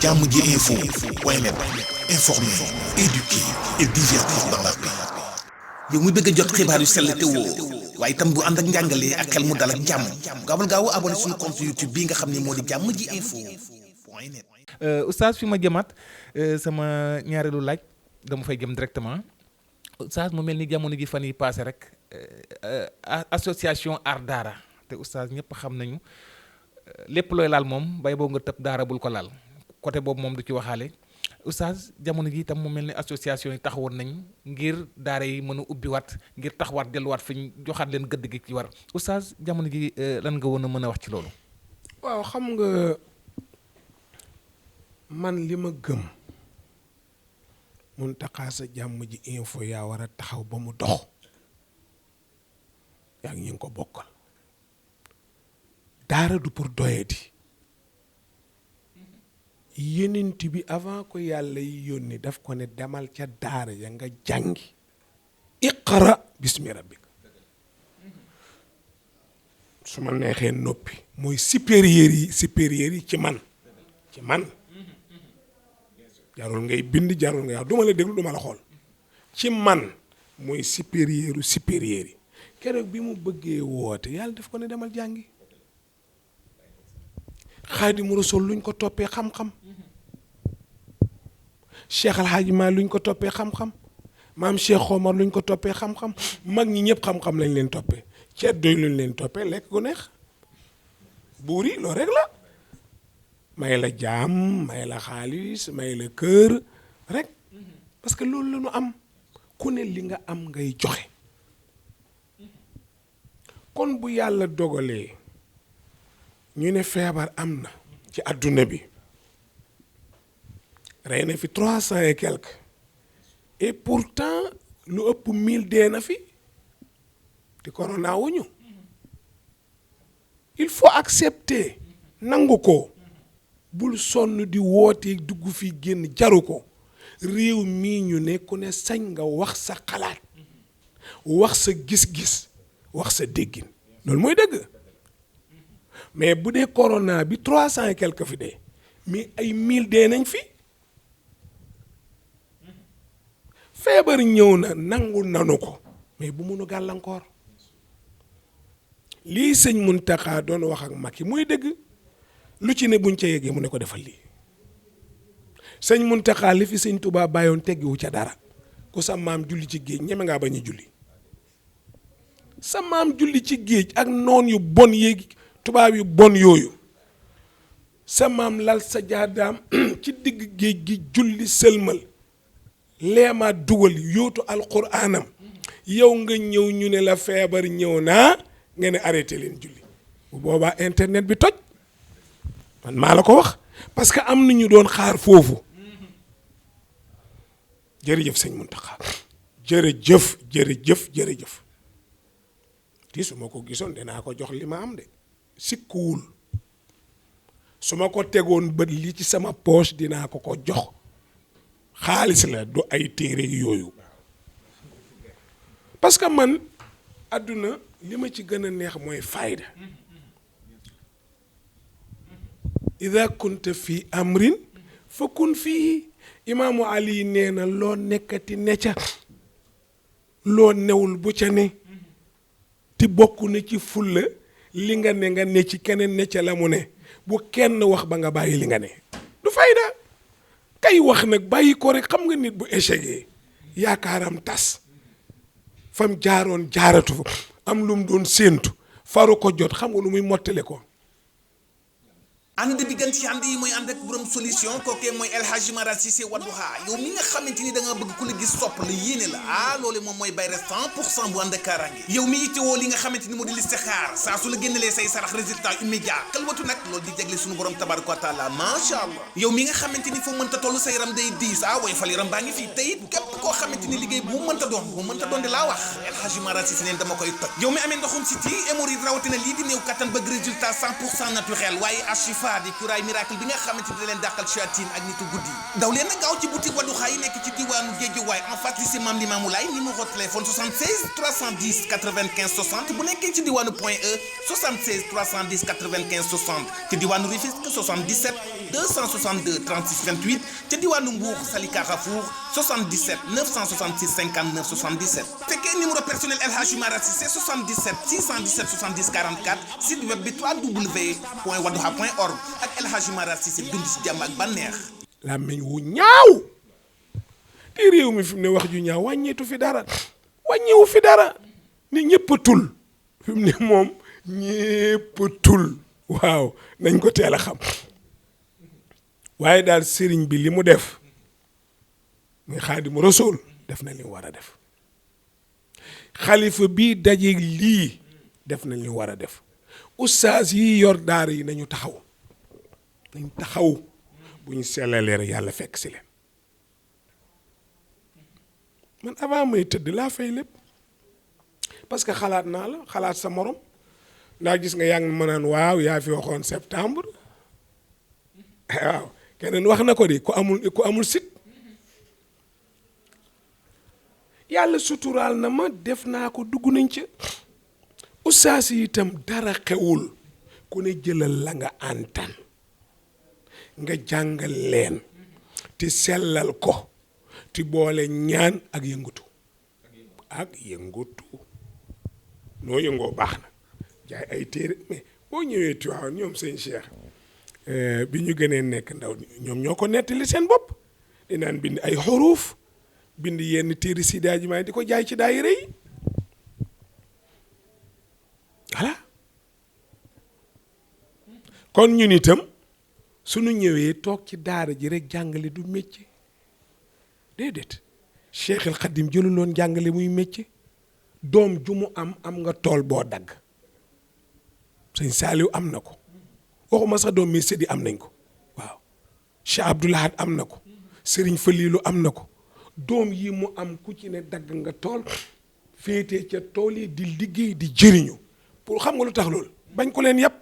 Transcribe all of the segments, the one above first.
jàmm ji info point net, informer, éduquer et divertir dans la paix. yow mu bëgg a jot xibaar yu sell te woo waaye itam bu ànd ak njàngalee ak xel mu dal ak jàmm gaawal gaaw abonné suñu compte YouTube bi nga xam ne moo di jàmm ji info point net. Oustaz fi ma jëmaat sama ñaareelu laaj dama fay jëm directement Oustaz mu mel ni jamono ji fan yi passé rek association Aar Daara te Oustaz ñëpp xam nañu lépp looy laal moom bay boo nga tëb daara bul ko laal côté boobu moom du ci waxaale Oustaz jamono ji itam mu mel ni association yi taxawoon nañ ngir daara yi mën a ubbiwaat ngir taxawaat delluwaat fi ñu joxaat leen gëdd gi ci war Oustaz jamono ji lan nga woon a mën a wax ci loolu. waaw xam nga man li ma gëm Mountakha sa jàmm ji info yaa war a taxaw ba mu dox yaa ngi ñu ko bokkal daara du pour doyadi yenent bi avant ko yàlla yi yónni daf ko ne demal ca daara ya nga jàngi iqra bismi rabbik su ma neexee noppi mooy supérieur yi ci man jarul ngay bind jarul ngay wax duma la déglu duma la xool ci man mooy supérieur yi keroog bi mu bëggee woote yàlla daf ko ne demal jàngi Xaadimu Rasuul luñ ko toppee xam-xam Cheikh Al Hadji Malick luñ ko toppee xam-xam maam Cheikh Omar luñ ko toppee xam-xam mag ñi ñëpp xam-xam lañ leen toppee ceet doy luñ leen toppee lekk gu neex buur yi loolu rek la may la jaam may la xaalis may la kër rek parce que loolu la ñu am ku ne li nga am ngay joxe kon bu yàlla dogalee ñu ne feebar am na ci àdduna bi rey na fi 300 et quelque et pourtant lu ëpp 1000 dee na fi te corona wuñu il faut accepter nangu ko bul sonn di woote dugg fi génn jaru ko réew mii ñu ne ku ne sañ nga wax sa xalaat wax sa gis-gis wax sa déggin loolu mooy dëgg mais bu dee corona bi 300 et quelque fi dee mais ay 1000 dee nañ fi feebar ñëw na nangu nanu ko mais bu munu gàllankoor lii sëñ Mountakha doon wax ak Macky muy dëgg lu ci ne buñ ca yeggee mu ne ko defal lii sëñ Mountakha li fi sëñ Touba bàyyoon teggiwu ca dara ku sa maam julli ci géej ñeme ngaa bañ a julli sa maam julli ci géej ak noon yu bon yéegi tubaab yu bon yooyu sa maam lal sa jaadaam ci digg géej gi julli sëlmal leema dugal yóotu alquraanam yow nga ñëw ñu ne la feebar ñëw naa nga ne arrêté leen julli bu boobaa internet bi toj man maa la ko wax parce que am na ñu doon xaar foofu jërëjëf sëñ Mountakha jërëjëf ti su ma ko gisoon dinaa ko jox li ma am de sikkuwul su ma ko tegoon bët li ci sama poche dinaa ko ko jox xaalis la du ay téere yooyu parce que man àdduna li ma ci gën a neex mooy fayda ida kunta fi amrin fa kun fii imaamu Ali nee na loo nekkati ne ca loo newul bu ca ne ti bokk na ci fulla li nga ne ci keneen ne ca la mu ne bu kenn wax ba nga bàyyi li nga ne du fayda kay wax nag bàyyi ko rek xam nga nit bu échecgee yaakaaram tas fam jaaroon jaaratu fa am lu mu doon séentu faru ko jot xam nga lu muy mottale ko ànd bi gën ci ànd yi mooy ànd ak borom solution kookee mooy El Hadji Mara Cissé Wadduha yow mi nga xamante ni da nga bëgg ku la gis sopp la yéene la loolu moom mooy bayre 100% bu ànd ak kaaraange yow mi ittewoo li nga xamante ni moo di listixaar saa su la génnelee say sarax résultat immédiat kalwatu nag loolu di jagle suñu borom tabaraka wa taala macha allah yow mi nga xamante ni foo mënta toll sa yaram day diis way fal yaram baa ngi fii tey képp koo xamante ni liggéey bu mënta doon di laa wax El Hadji Mara Cissé neen dama koy toj yow mi amee ndoxum siti hémorroïde rawatina lii di néew kattan bëgg résultat 100% naturel waaye Wafa di cuuraay miracle bi nga xamante ni da leen dàqal shayatin ak nitu guddi daw leen na gaaw ci boutique Wadduha yi nekk ci diwaanu Guédiawaye en face lycée Mame Limamou Laye numéro téléphone 76 310 95 60 bu nekkee ci diwaanu Point E 76 310 95 60 ci diwaanu Rufisque 77 262 36 28 ci diwaanu Mbour Sali Carrefour 77 966 59 77 fekkee numéro personnel El Hadji Mara Cissé 77 617 70 44 site web bi www.wadduha.org ak El Hadji Mara Cissé dund si jàmm ak bànneex. làmmiñ wu ñaaw te réew mi fi mu ne wax ju ñaaw wàññeetu fi dara wàññewu fi dara ni ñëpp a tul fi mu ne moom ñëpp a tul waaw nañ ko teel a xam waaye daal sëriñ bi li mu def muy Xaadimu Rasuul def na li mu war a def xalifa bii daje lii def na li mu war a def ustaas yi yor daara yi nañu taxaw bu ñu sellalee rek yàlla fekk si leen man avant may tëdd laa fay lépp parce que xalaat naa la xalaat sa morom ndax gis nga yaa ngi ma naan waaw yaa fi waxoon septembre waaw keneen wax na ko di ku amul sit yàlla suturaal na ma def naa ko dugg nañ ca ustaas yi itam dara xewul ku ne jëlal la nga antan nga jàngal leen ti sellal ko ti boole ñaan ak yëngutu noo yëngoo baax na jaay ay téere mais boo ñëwee Tiwaawan ñoom sëñ Cheikh bi ñu gënee nekk ndaw ñoom ñoo ko nettali seen bopp dinaan bind ay xuruuf bind yenn téere si daaji maay di ko jaay ci daayira yi voilà kon ñun itam suñu ñëwee toog ci daara ji rek jàngale du métier déedéet Cheikh El Khadim jëluloon jàngale muy métier doom ju mu am nga tool boo dagg sëñ Saaliw am na ko waxuma sax doom mi séddi am nañ ko waaw Cheikh Abdoul Ahad am na ko Sëriñ Faliilu am na ko doom yi mu am ku ci ne dagg nga tool féete ca tool yi di liggéey di jëriñu pour xam nga lu tax loolu bañ ko leen yàpp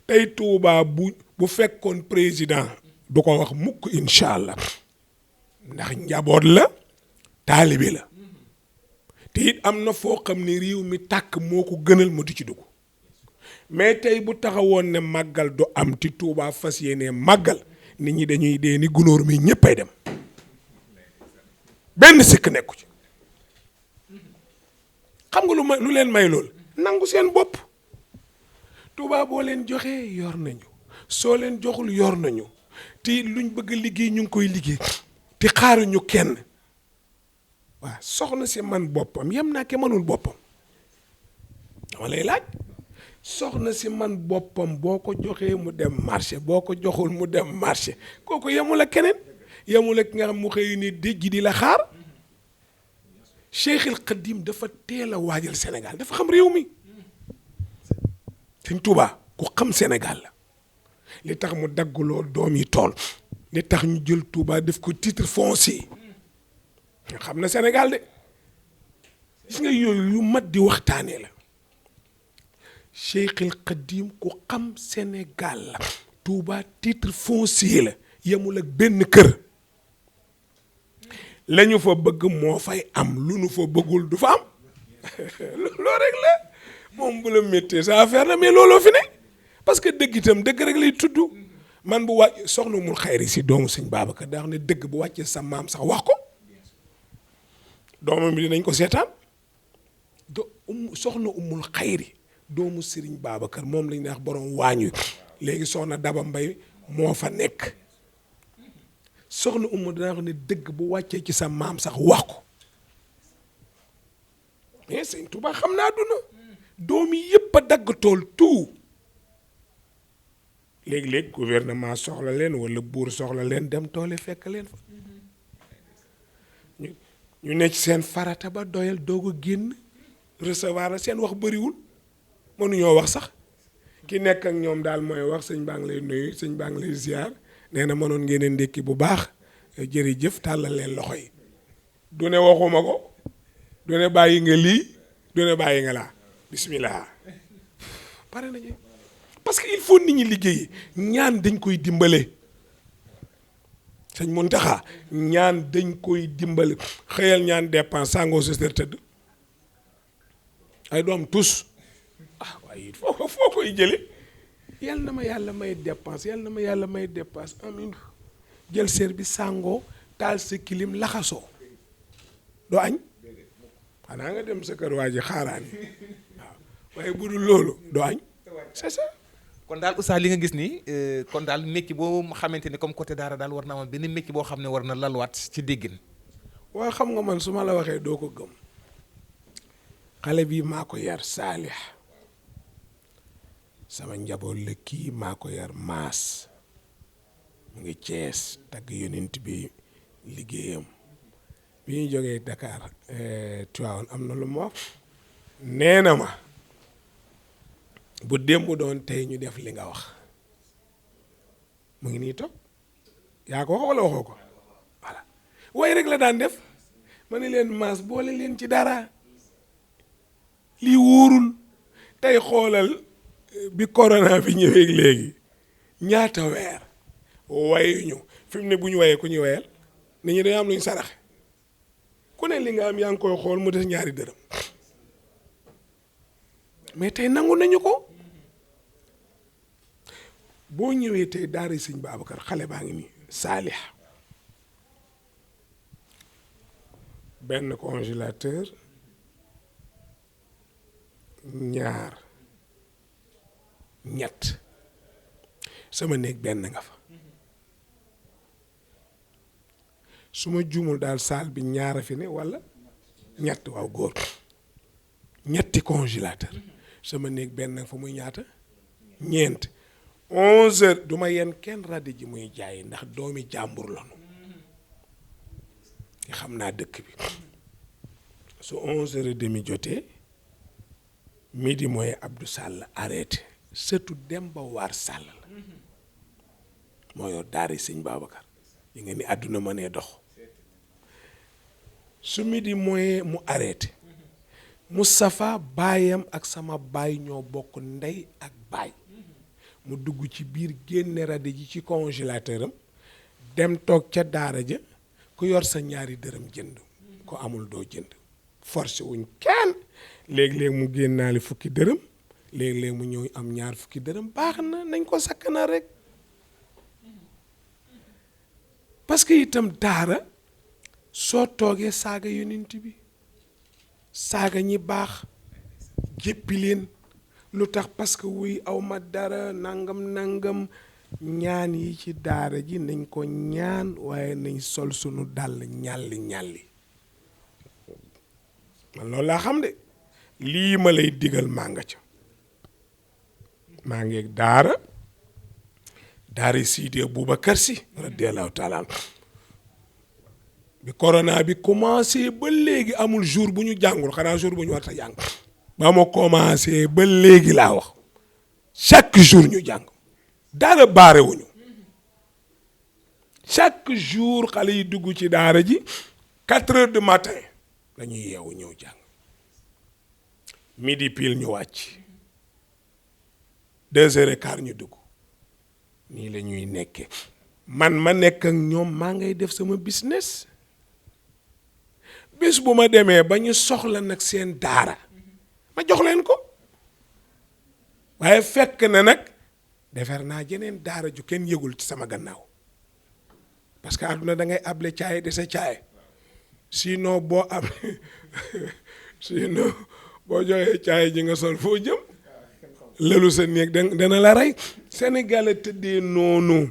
tey Tuubaa bu fekkoon président du ko wax mukk incha allah ndax njaboot la taalibe la te it am na foo xam ne réew mi tàkk moo ko gënal mu di ci dugg mais tey bu taxawoon ne màggal du am ti Tuubaa fas yéene màggal nit ñi dañuy dee ni gunóor mi ñëppay dem benn sikk nekku ci xam nga lu leen may lool nangu seen bopp Tuubaa boo leen joxee yor nañu soo leen joxul yor nañu te luñ bëgg a liggéey ñu ngi koy liggéey te xaaruñu kenn waaw soxna si man boppam yem naa ke mënul boppam dama lay laaj soxna si man boppam boo ko joxee mu dem marché boo ko joxul mu dem marché kooku yemul ak keneen yemul ak ki nga xam mu xëy ni déjji di la xaar Cheikh El Khadim dafa teel a waajal Sénégal dafa xam réew mi Sëñ Tuubaa ku xam Sénégal la li tax mu dagguloo doom yi tool li tax ñu jël Tuubaa def ko titre foncier nga xam na Sénégal de gis nga yooyu yu mat di waxtaanee la Cheikh El Khadim ku xam Sénégal la Tuubaa titre foncier la yemul ak benn kër lañu fa bëgg moo fay am lu nu fa bëggul du fa am loolu rek la moom bu la méttee sa affaire la mais looloo fi ne parce que dëgg itam dëgg rek lay tudd man bu wàcc soxna Umul Xayri si doomu sëñ Babacar daa xam ne dëgg bu wàccee sa maam sax wax ko doomam bi dinañ ko seetaan soxna Umul Xayri doomu Sëriñ Babacar moom lañ wax borom waañu léegi soxna Daba Mbay moo fa nekk soxna Umu dinaa ko ne dëgg bu wàccee ci sa maam sax wax ko mais sëñ Tuubaa xam naa duna doom yi yëpp a dagg tool tout léegi-léegi gouvernement soxla leen wala buur soxla leen dem toole fekk leen fa ñu ne ci seen farata ba doyal doog a génn recevoir la seen wax bëriwul mënuñoo wax sax ki nekk ak ñoom daal mooy wax sëñ baa ngi lay nuyu sëñ baa ngi lay ziar nee na mënoon ngeen a ndékki bu baax jërëjëf tàllal leen loxo yi du ne waxuma ko du ne bàyyi nga lii du ne bàyyi nga laa bismillah pare nañu parce que il faut nit ñi liggéey ñaan dañ koy dimbale sëñ Muntaxa ñaan dañ koy dimbale xëyal ñaan dépense sangoo sa sër tëdd ay doom tus waaye foo koy jële yal na ma yàlla may dépense yal na ma yàlla may dépense amin jël sër bi sangoo taal sa kilim laxasoo doo añ xanaa nga dem sa kër waa ji xaaraani waaw waaye bu dul loolu doo añ c'est ça. kon daal oustaz li nga gis nii kon daal métier boo xamante ni comme côté daara daal war na am benn métier boo xam ne war na lalwaat ci déggin. waaye xam nga man su ma la waxee doo ko gëm xale bii maa ko yar Saalix sama njaboot la kii maa ko yar Maas mu ngi Cees tagg yonent bi liggéeyam bi ñu jógee Dakar Tivaouane am na lu ma wax nee na ma bu démb doon tey ñu def li nga wax mu ngi nii toog yaa ko wax wala waxoo ko voilà waaye rek la daan def ma ne leen Maas boole leen ci dara lii wóorul tey xoolal bi corona bi ñëwee léegi ñaata weer wayuñu fi mu ne bu ñu wayee ku ñuy wayal nit ñi dañoo am lu ñu saraxe ku ne li nga am yaa ngi koy xool mu des ñaari dërëm mais tey nangu nañu ko boo ñëwee tey daara sëñ Babacar xale baa ngi nii Saalix benn congélateur ñaar ñett sama néeg benn nga fa su ma juumul daal saal bi ñaara fi ne walla ñett waaw góor ñetti congélateur sama néeg benn nga fa muy ñaata ñeent 11h du ma yenn kenn rajo ji muy jaay ndax doomi jàmbur lanu xam naa dëkk bi su 11h30 jotee midi mooy Abdou Sall arrêté surtout Demba War Sall la moo yor daara sëñ Babacar yi nga ni àdduna ma nee dox su midi mooy mu arrêté Moustapha baayam ak sama baay ñoo bokk ndey ak baay mu dugg ci biir génne rajo ji ci congélateur am dem toog ca daara ja ku yor sa ñaari dërëm jënd ko amul doo jënd forcé wuñ kenn léeg-léeg mu génnaale fukki dërëm léeg-léeg mu ñëw am ñaar fukki dërëm baax na nañ ko sakkanal rek parce que itam daara soo toogee saaga yonent bi saaga ñi baax jéppi leen lu tax parce que wuy aw ma dara nangam ñaan yi ci daara ji nañ ko ñaan waaye nañ sol sunu dàll ñàlli man loolu laa xam de lii ma lay digal maa nga ca maa ngi ak daara Sidi Aboubacar Si radiyallahu taala bi corona bi commencé ba léegi amul jour bu ñu jàngul xanaa jour bu ñu war a jàng ba ma commencé ba léegi laa wax chaque jour ñu jàng daara baarewuñu chaque jour xale yi dugg ci daara ji 4h du matin dañuy yeewu ñëw jàng midi pile ñu wàcc 2h15 ñu dugg nii la ñuy nekkee man ma nekk ak ñoom maa ngay def sama business bés bu ma demee ba ñu soxla nag seen daara ma jox leen ko waaye fekk na nag defar naa jeneen daara ju kenn yëgul ci sama gannaaw parce que àdduna da ngay able caay de sa caay sinon boo joxee caay ji nga sol foo jëm lelu sa néeg dana la rey Sénégal a tëddee noonu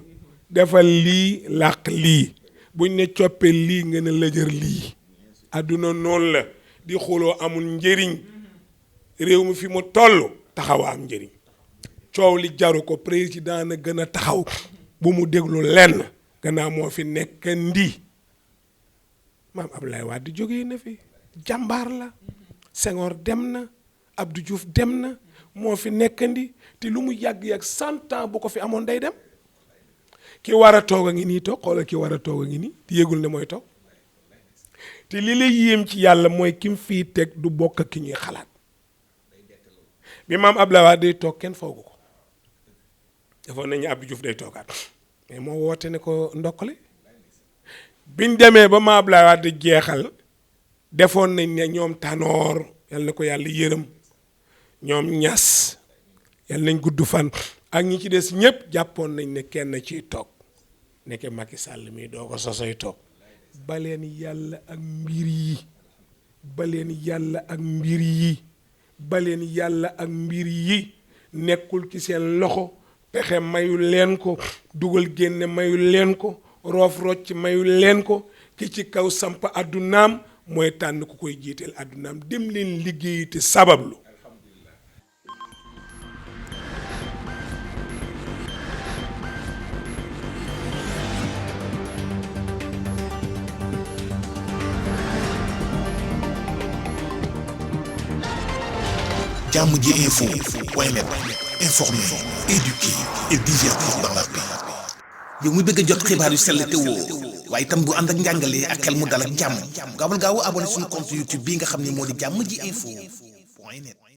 defal lii làq lii buñ ne coppee lii nga ne lëjër lii àdduna noonu la di xuloo amul njëriñ réew mi fi mu toll taxawa am njëriñ coow li jaru ko président na gën a taxaw bu mu déglu lenn gannaaw moo fi nekk ndi maam Abdoulaye Wade jógee na fi jàmbaar la Senghor dem na Abdou Diouf dem na moo fi nekkandi te lu mu yàgg-yàgg 100 ans bu ko fi amoon day dem ki war a toog a ngi nii toog xoolal ki war a toog a ngi nii te yëgul ne mooy toog te li lay yéem ci yàlla mooy kim fii teg du bokk ak ki ñuy xalaat bi maam Abdoulaye Wade day toog kenn foogu ko defoon nañu Abdou Diouf day toogaat mais moo woote ne ko ndokkale biñ demee ba ma Abdoulaye Wade jeexal defoon nañ ne ñoom Tanor yal na ko yàlla yërëm ñoom Ñas yal nañ gudd fan ak ñi ci des ñëpp jàppoon nañ ne kenn ciy toog nekke Macky Sall mi doo ko sosoy toog baleen yàlla ak mbir yi baleen yàlla ak mbir yi baleen yàlla ak mbir yi nekkul ci seen loxo pexe mayu leen ko dugal génne mayu leen ko roof rocc mayu leen ko ki ci kaw samp àddunaam mooy tànn ku koy jiiteel àddunaam dem leen liggéeyi te sabablu Jàmm ji info point net informer, éduquer et divertir dans la paix. yow muy bëgg a jot xibaar yu sell te woo waaye itam bu ànd ak njàngalee ak xel mu dal ak jàmm gaawal gaaw abonné suñu compte YouTube bi nga xam ne moo di Jàmm ji info point net